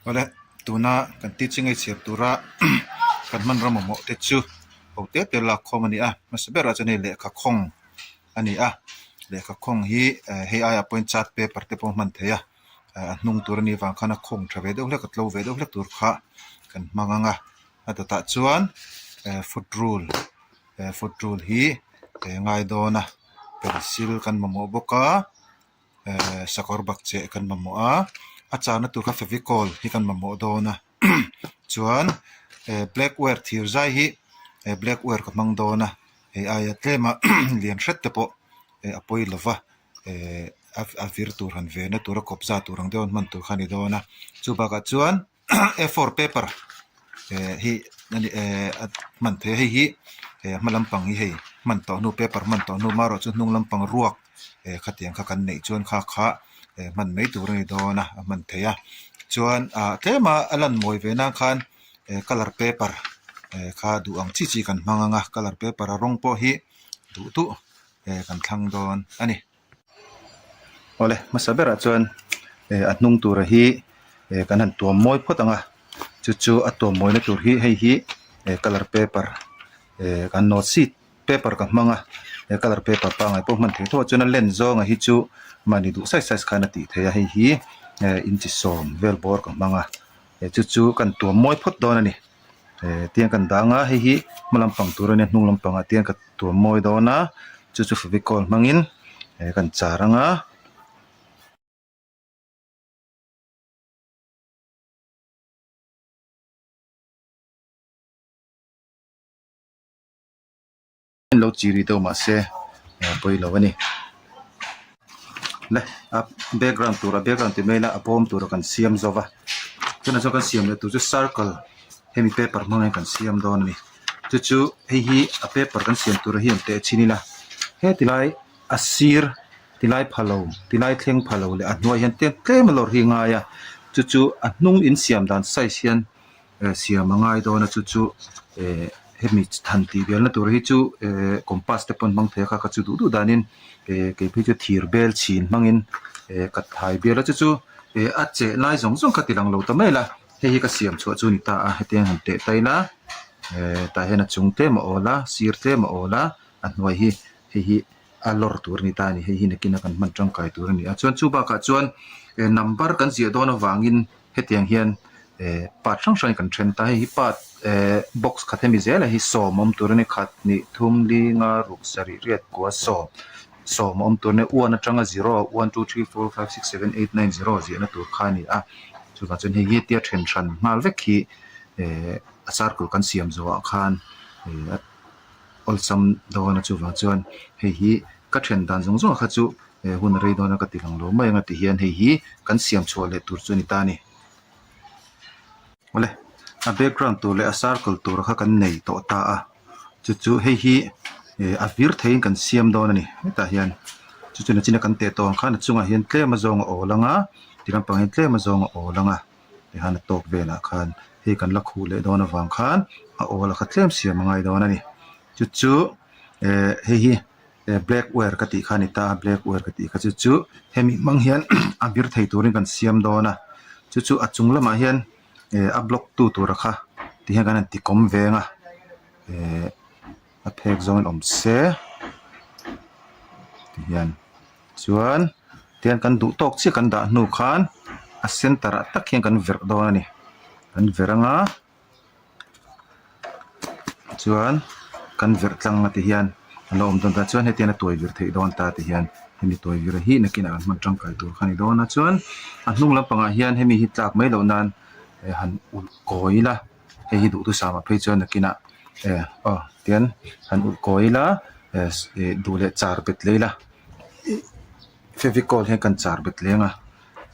Awle tuna kan teaching ei chhiar tura kan hmanraw mamawh te chu ho te te lak khawm a ni a hmasa berah chuan hei lehkha khawng a ni a lehkha khawng hi hei aiah pawhin chart paper te pawh a hman theih a a hnung tur a nih avang khan a khawng tha ve deuh hlek a tlo ve deuh hlek tur kha kan hmang ang a a dawtah chuan foot rule foot rule hi ngai dawn a pencil kan mamawh bawk a. Ehh sakawr bakcheh kan mamawh a a chahna tur kha fevicol hi kan mamawh dawn a chuan eh black wire thir zai hi eh black wire ka hmang dawn a hei aia tlema lian hret te pawh eh a pawi lo va eh a vir tur han ve na tur a kawp za tur ang deuh a hman tur kha a ni dawn a chubakah chuan. A four paper eh hi eh a hman theih a hei hi eh a hma lampang hi hei hman tawh hnu paper hman tawh hnu marawh chu hnung lampang ruak eh khatiang kha kan neih chuan kha kha eh hman mai tur a ni dawn a a hman theih a chuan ah tlem a a lan mawi ve nan khan eh colour paper eh kha duh ang chi chi kan hmang ang a colour paper a rawng pawh hi duh duh eh kan thlang dawn a ni. Awle hmasa berah chuan eh a hnung tura hi eh kan han tuam mawi phawt ang a chu chu a tuam mawina tur hi hei hi eh colour paper eh kan note sheet paper ka hmang a he colour paper pangngai pawh hman theih tho a chuan a len zawnga hi chu mahni duh size size khan a tih theih a hei hi eh inchi sawm vel bawr ka hmang a eh chu chu kan tuam mawi phawt dawn a ni. Eh tiang kan dang a hei hi hma lampang tur a nia hnung lampangah tiang ka tuam mawi dawn a chu chu fevicol hmangin eh kan char ang a. Lo chiri deuh mahse a pawi lo a ni le a background tur a background tih mai ila a bawm tur a kan siam zo va tunah chuan kan siam leh tur chu circle hemi paper hmang hian kan siam dawn a ni chu chu hei hi a paper kan siam tur hi an teh chhin ila heti lai a sir tilai pha lo tilai thleng pha lo leh a hnuai hian tlem tlem a lawr hi a ngai a chu chu a hnung insiam dan size hian. Eh siam a ngai dawn a chu chu eh hemi than tih velna tur hi chu eh compass te pawn hmang thei a kha kha chu duh duh danin eh kei phei chu thir bel chhin hmangin eh ka thai bial a chu chu eh a cheh lai zawng zawng kha ti lang lo ta mai la hei hi ka siam chhuah chu a ni ta a hetiang han teh ta ila eh tah hian a chung tlem a awl a sir tlem a awl a a hnuai hi hei hi a lawr tur a ni ta a ni hei hi nakin a kan hman tangkai tur a ni a chuan chu bakah chuan eh number kan ziah dawn avangin hetiang hian eh part hrang hrangin kan then ta hei hi part eh box khat hemi zela hi sawm awm tur a ni khat hnih thum li nga ruk sarih riat kua sawm sawm a awm tur a ni one atanga zero one two three four five six seven eight nine zero ziahna tur kha a ni a chuvang chuan hei hi hetia then hran nghal vek hi eh a circle kan siam zawhah khan eh a awlsam dawn a chuvang chuan hei hi ka then dan zawng zawng kha chu eh hun a rei dawn a ka ti lang lo mai ang a ti hian hei hi kan siam chhuah leh tur chu a ni ta a ni. Awle a background tur leh a circle tur kha kan nei tawh ta a chu chu hei hi eh a vir theiin kan siam dawn a ni hetah hian chu chu nachina kan teh tawh ang khan a chungah hian tlem a zawng a awl ang a ti lampang hian tlem a zawng a awl ang a tihian a tawk velah khan hei kan la khuh leh dawn avang khan a awl a kha tlem siam a ngai dawn a ni chu chu eh hei hi eh black wire ka tih kha a ni ta a black wire ka tih kha chu chu hemi hmang hian a vir thei turin kan siam dawn a chu chu a chung lamah hian eh a block tu tura kha ti hian kan han ti kawm veng a eh a phek zawngin awm se ti hian chuan tihian kan duh tawk chiah kan dah hnu khan a center ah tak hian kan verh dawn a ni kan verh anga chuan kan verh tlang a ti hian a lo awm dawn ta chuan hetiang a tuai vir theih dawn ta ti hian hemi tuai vir hi nakinah kan hman tangkai tur kha a ni dawn a chuan a hnung lampangah hian hemi hi tlak mai loh nan eh han ulh kawi ila hei hi duhthusam ah phei chuan nakinah eh aw tian han ulh kawi ila eh duh leh char bet leh ila fevicol hian kan char bet leng a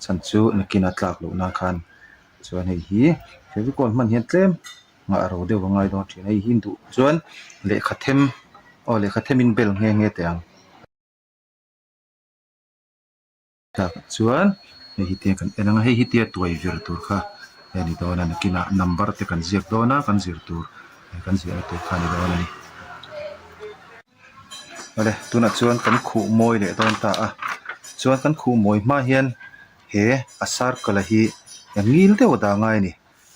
chhan chu nakinah tlak loh nan khan. Chuan hei hi fevicol hman hian tlem nghah ro deuh a ngai dawn thin a hei hi duh chuan lehkha them aw lehkha them in bel nghe nghe teh ang. Tak chuan hei hi tiang kan en ang a hei hi tia tuai vir tur kha a ni dawn a nakinah number te kan ziak dawn a kan zir tur kan ziahna tur kha a ni dawn a ni. Awle tunah chuan kan khuh mawi leh dawn ta a chuan kan khuh mawi hma hian he a circle a hi. Ngil deuh a dah ngai a ni.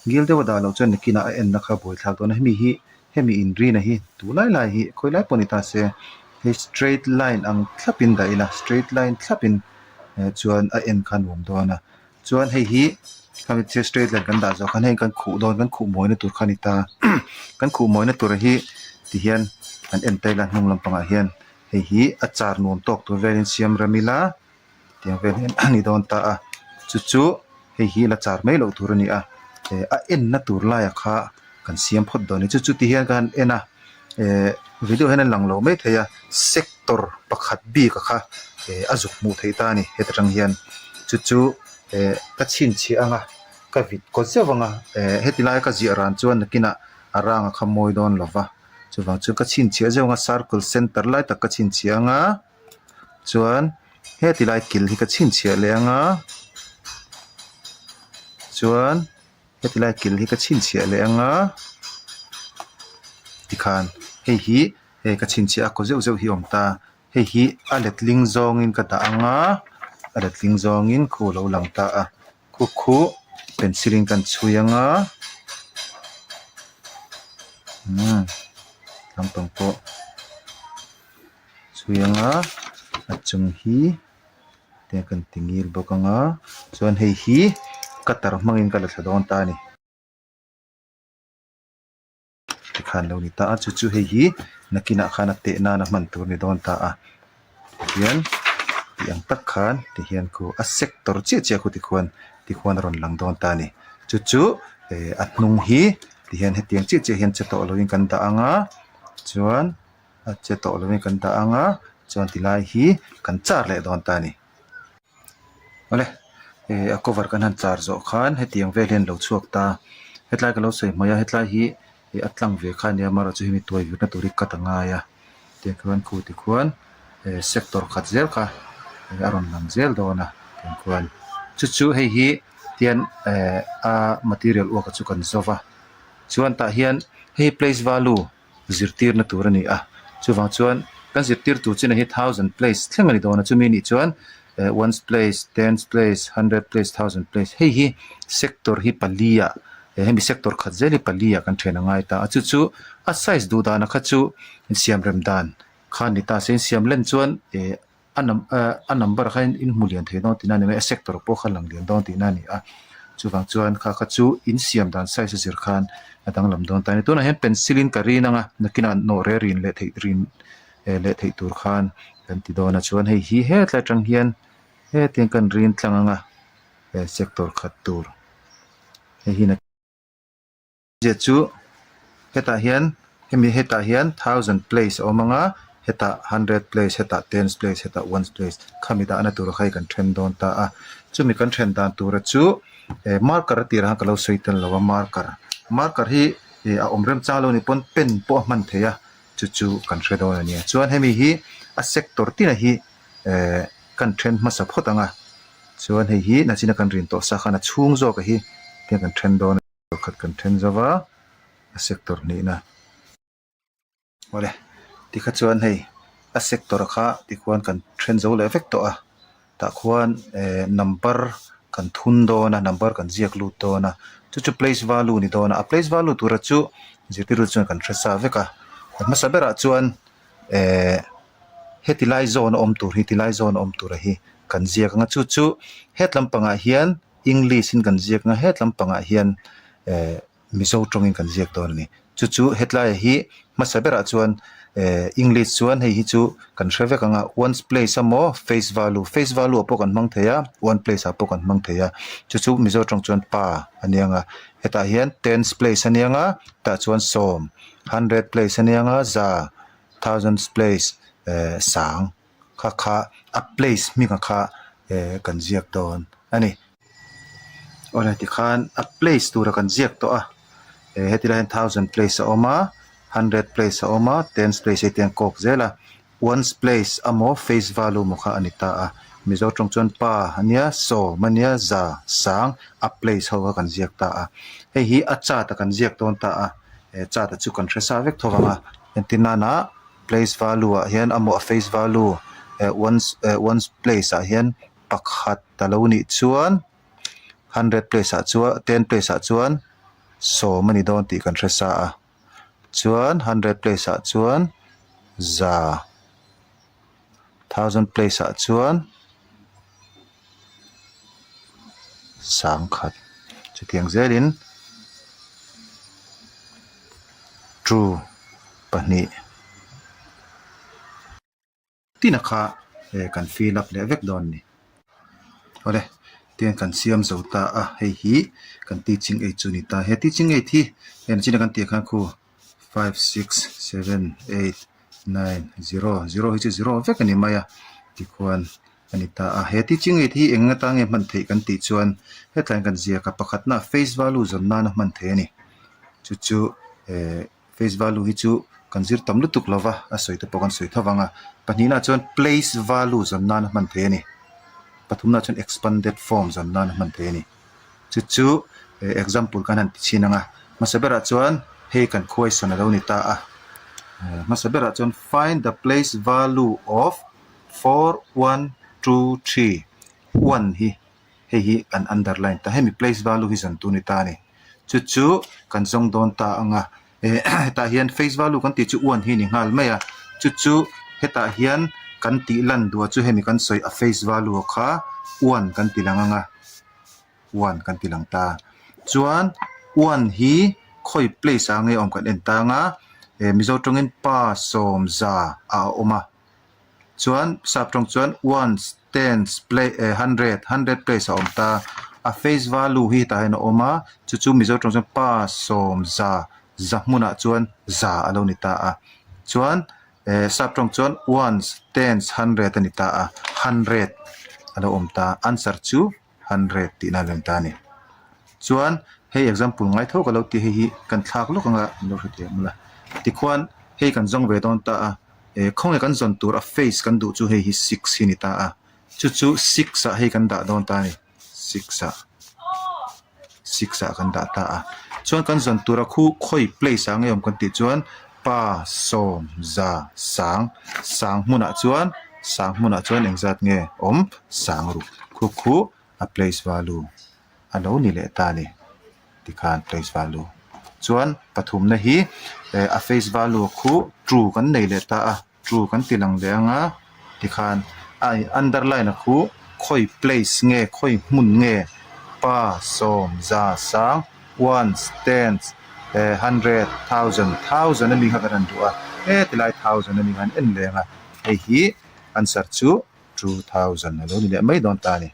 Ngil deuh a dah loh chuan nakinah a enna kha buaithlak dawn a. Hemi hi hemi inrina hi duh lai lai hi khawi lai pawh ni ta se hei straight line ang thlapin dah ila straight line thlapin eh chuan a en kha nuam dawn a. Chuan hei hi khami thil straight line kan dah zawh khan hei kan khuh dawn kan khuh mawina tur kha a ni ta. Kan khuh mawina tur hi tihian kan en ta ila hnung lampangah hian hei hi a char nuam tawk tur velin siam rem ila. Tiang vel hian a ni dawn ta a chu chu hei hi la char mai loh tur a ni a eh a enna tur laiah kha kan siam phawt dawn a ni chu chu ti hian ka han en a eh video hian a lang lo mai thei a sector pakhat bik a kha eh a zuk hmuh theih ta a ni heta tang hian chu chu eh ka chhinchhiah ang a ka vit kaw zeuh ang a eh heti laia ka ziah ran chuan nakinah a rang a kha mawi dawn lo va chuvang chuan ka chhinchhiah zeuh ang a circle center lai tak ka chhinchhiah ang a. Chuan heti lai kil hi ka chhinchhiah leh ang a chuan heti lai kil hi ka chhinchhiah leh ang a tikhan hei hi hei ka chhinchhiah a kaw zeuh zeuh hi a awm ta hei hi a letling zawngin ka dah ang a a letling zawngin khu a lo lang ta a khu khu pencil in kan chhui ang a umm lampang pawh. Chhui anga a chung hi te kan ti ngil bawk anga chuan hei hi cutter hmangin ka la thla dawn ta a ni. Tikhan lo ni ta a chu chu hei hi nakinah khan a teh nana hman tur a ni dawn ta a tihian tih ang tak khan tihian khu a sector chiah chiah khu tikhuan tikhuan a rawn lang dawn ta a ni chu chu eh a hnung hi tihian hetiang chiah chiah hian che tawh lovin kan dah anga chuan. A che tawh lovin kan dah ang a chuan tilai hi kan char leh dawn ta a ni. Awle eh a cover kan han char zawh khan hetiang vel hian a lo chhuak ta hetlai ka lo sawi hmai a hetlai hi ih a tlang ve kha a nia amaherawhchu hemi tuai virna tur hi cut a ngai a tiang khuan khu tikhuan eh sector khat zel kha a rawn lang zel dawn a tiang khuan chu chu hei hi tian eh a material uak chu kan zo va chuan tah hian hei place value. Zirtirna tur a ni a, chuvang chuan kan zirtir tur chin ah hi thousand place thleng a ni dawn a, chumi nih chuan eh ones place, tens place, hundred place, thousand place hei hi sector hi pali ah eh hemi sector khat zel hi pali ah kan then a ngai ta a, chu chu a size duh dan ah kha chu insiam rem dan kha a ni ta se insiam len chuan eh a num eh a number kha in hmu lian thei dawn tihna a ni mai a sector pawh kha lang lian dawn tihna a ni a chuvang chuan kha kha chu in siam dan size a zir khan a danglam dawn ta a ni tunah hian pencil in ka rin ang a nakinah nawh reh rin leh theih rin eh leh theih tur khan kan ti dawn a chuan hei hi hetlai atang hian hetiang kan rin tlang ang a eh sector khat tur hei hi na. Zia chu hetah hian hemi hetah hian thousand place a awm ang a hetah hundred place hetah tens place hetah ones place khami dahna tur kha hei kan then dawn ta a chumi kan then dan tura chu eh marker a tirah khan ka lo sawi tel lo a marker marker hi ih a awm rem chang lo a nih pawn pen pawh a hman thei a chu chu kan hre dawn a nia chuan hemi hi a sector tina hi eh kan then hmasa phawt ang a chuan hei hi nachina kan rin tawh sa khan a chhung zawk a hi tiang kan then dawn a. Pakhat kan then zo va a sector hnihna awle tikha chuan hei a sector kha tikhuan kan then zo leh vek tawh a tah khuan eh number kan thun dawn a number kan ziak lut dawn a chu chu place value a ni dawn a a place value tura chu zirtirtu chuan kan hre sa vek a a hmasa berah chuan eh heti lai zawn a awm tur hi ti lai zawn a awm tura hi kan ziak ang a chu chu het lampangah hian. English in kan ziak nga het lampangah hian eh Mizo tawngin kan ziak dawn a ni. Chu chu hetlaiah hi hmasa berah chuan eh English chuan hei hi chu kan hre vek ang a ones place emaw face value face value ah pawh kan hmang thei a one place ah pawh kan hmang thei a chu chu Mizo tawng chuan pa a nia nga hetah hian tens place a nia nga tah chuan sawm hundred place a nia nga za thousands place eh sang. Kha kha a place hming a kha eh kan ziak dawn a ni. Awle tikhan a place tura kan ziak tawh a eh heti lai hian thousand place a awm a hundred place a awm a tens place hei te an kawk zel a ones place emaw face value emaw kha a ni ta a mizo tawng chuan pa ania sawm ania za sang a place ho kha kan ziak ta a hei hi a chart a kan ziak dawn ta a eh chart a chu kan hre sa vek tho vang a entir nana. Place value ah hian a mawh a face value eh ones eh ones place ah hian pakhat a lo nih chuan Hundred place ah chuan ten place ah chuan sawm a ni dawn tih kan hre sa a chuan hundred place ah chuan za thousand place ah chuan sangkhat chutiang zelin two pahnih. Tina kha eh kan fill up leh vek dawn a ni. Awle tiang kan siam zo ta a hei hi kan teaching aid chu a ni ta. He teaching aid hi heng chin a kan tih khan khu five six seven eight nine zero zero hi chu zero vek a ni mai a tikhuan a ni ta a. He teaching aid hi eng atan nge hman theih kan tih chuan hetlaiin kan ziak a pakhatna face value zawn nana hman theih a ni. Chu chu eh. Face value hi chu kan zir tam lutuk lo va, a sawi te pawh kan sawi tho vang a. Pahnihna chuan place value zawn nan a hman thei a ni. Pathumna chuan expanded form zawn nan a hman thei a ni. Chu chu example kan han ti chhin ang a. Hmasa berah chuan hei kan question a lo ni ta a. Hmasa berah chuan find the place value of 4123 one hi hei hi kan underline ta hemi place value hi zawn tur ni ta a ni chu chu kan zawng dawn ta ang a eh hetah hian face value kan tih chu one hi a ni nghal mai a chu chu hetah hian kan tih lan duah chu hemi kan sawi a face value kha one kan ti lang ang a one kan ti lang ta chuan one hi khawi place ah nge awm kan en tang a eh mizo tawngin pa sawmza a awm a. Chuan sap tawng chuan ones, tens, pla eh hundred, hundred place a awm ta. A face value hi hetah hian a awm a, chu chu Mizo tawng chuan pa sawm za, za hmunah chuan za a lo ni ta a. Chuan eh sap tawng chuan ones, tens, hundred a ni ta a, hundred a lo awm ta. Answer chu hundred tihna a lo ni ta a ni. Chuan hei example ngai tho ka lo ti hei hi kan thlak lawk anga an lo hre thei ang la. Tikhuan hei kan zawng ve dawn ta a. Eh khawnge kan zawn tur a face kan duh chu hei hi six hi a ni ta a chu chu six ah hei kan dah dawn ta a ni six ah six ah kan dah ta a chuan kan zawn tur a khu khawi place ah nge awm kan tih chuan pa sawm za sang sang hmunah chuan sang hmunah chuan engzat nge awm sang ruk khu khu a place value. a lo ni leh ta a ni tikhan place value chuan pathumna hi eh a face value khu two kan nei leh ta a two kan ti lang leh ang a tikhan a underline a khu khawi place nge khawi hmun nge pa sawm za sang ones tens eh hundred thousand thousand a mi kha kan han duh a heti lai thousand a mi kha an en leh ang a hei hi answer chu 2000 a lo ni leh mai dawn ta a ni.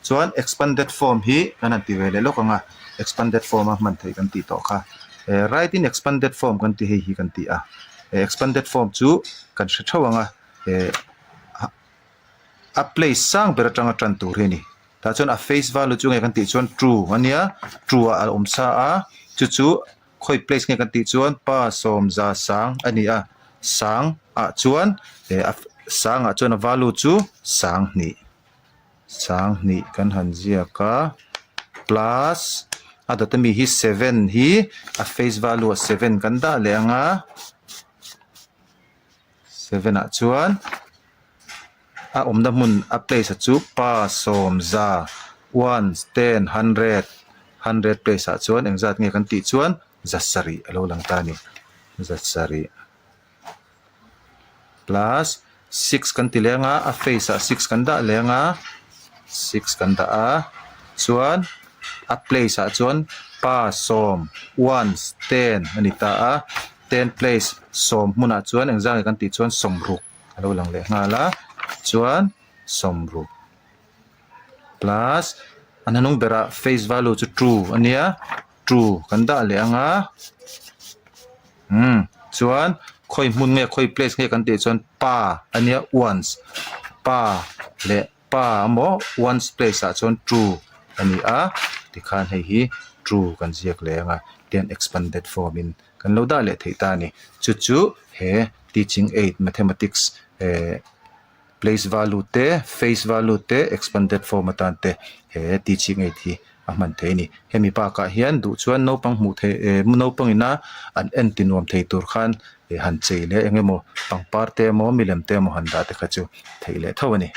Chuan expanded form hi kan han ti ve leh lawk ang a, expanded form a hman theih kan tih tawh kha. Eh write in expanded form kan ti hei hi kan ti a, eh expanded form chu kan hre theuh ang a, eh a place sang ber atanga tan tur hi a ni. Tah chuan a face value chu nge kan tih chuan two a nia, two ah a awm sa a, chu chu Khawi place nge kan tih chuan pa sawmza sang a ni a, sang ah chuan eh a sang ah chuan a value chu sang hnih sang hnih kan han ziak a plus a dawt ami hi seven hi a face value ah seven kan dah leh ang a seven ah chuan. A awmna hmun a place a chu pa sawmza ones ten hundred hundred place ah chuan engzat nge kan tih chuan za sarih a lo lang ta a ni za sarih plus six kan ti leng a a face ah six kan dah leng a six kan dah a chuan a place ah chuan pa sawm ones ten a ni ta a ten place sawm hmunah chuan engzat nge kan tih chuan sawmruk. a lo lang leh nghal a chuan sawmruk plus a hnahnung berah face value chu two a nia two kan dah leh ang a umm chuan khawi hmun nge khawi place nge kan tih chuan pa a nia ones pa leh pa emaw ones place ah chuan two a ni a tikhan hei hi two kan ziak leh ang a tian expanded form in kan lo dah leh theih ta a ni chu chu he teaching aid mathematics eh place value te face value te expanded form atan te he teaching aid hi a hman theih a ni hemi bakah hian duh chuan naupang hmuh theih eh naupang ina an en ti nuam thei tur khan eh han chei leh eng emaw pangpar te emaw milem te emaw han dah te kha chu theih leh tho a ni.